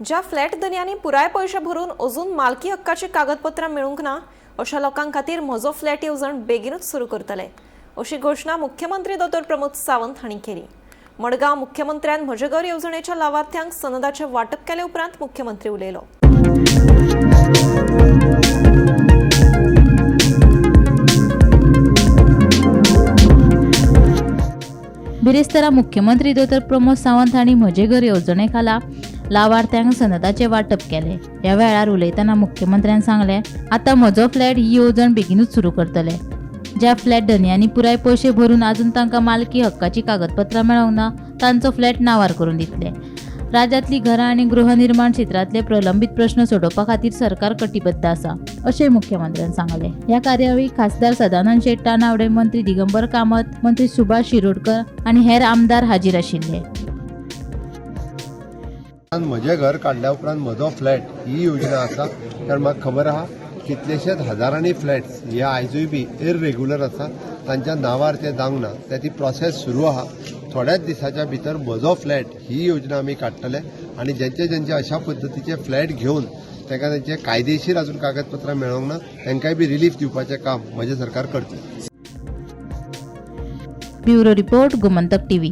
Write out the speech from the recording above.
ज्या फ्लॅट धनयांनी पुराय पयशे भरून अजून मालकी हक्काची कागदपत्रां मेळूंक ना अशा लोकां खातीर म्हजो फ्लॅट येवजण बेगीनूच सुरू करतले अशी घोशणा मुख्यमंत्री दोतोर प्रमोद सावंत हांणी केली. मडगांव मुख्यमंत्र्यान म्हजें घर येवजणेच्या लावार्थ्यांक सनदाचें वांटप केले उपरांत मुख्यमंत्री उलयलो. बिरेस्तारा मुख्यमंत्री दोतोर प्रमोद सावंत हांणी म्हजें घर येवजणे खाला लावार्थ्यांक सनदाचें वांटप केलें. ह्या वेळार उलयतना मुख्यमंत्र्यान सांगलें, आतां म्हजो फ्लॅट ही येवजण बेगिनूच सुरू करतले. ज्या फ्लॅट धनयांनी पुराय पयशे भरून अजून तांकां मालकी हक्काची कागदपत्रां मेळोंक ना तांचो फ्लॅट नांवार करून दितले. राज्यांतलीं घरां आनी गृहनिर्माण क्षेत्रांतले प्रलंबीत प्रश्न सोडोवपा खातीर सरकार कटिबद्ध आसा अशें मुख्यमंत्र्यान सांगलें. ह्या कार्यावळीक खासदार सदानंद शेट तानावडे, मंत्री दिगंबर कामत, मंत्री सुभाष शिरोडकर आनी हेर आमदार हाजीर आशिल्ले. म्हजें घर काडल्या उपरांत म्हजो फ्लॅट ही योजना आसा, कारण म्हाका खबर आहा कितलेशेच हजारांनी फ्लॅट्स हे आयजूय बी इररेग्युलर आसा, तांच्या नांवार ते जावंक ना, ते ती प्रोसेस सुरू आहा. थोड्याच दिसाच्या भितर म्हजो फ्लॅट ही योजना आमी काडटले आनी जेंचे जेंचे अशा पद्दतीचे फ्लॅट घेवन तांकां तेंचे कायदेशीर अजून कागदपत्रां मेळोंक ना तांकांय बी रिलीफ दिवपाचें काम म्हजें सरकार करतलें. Bureau report, Gomantak TV.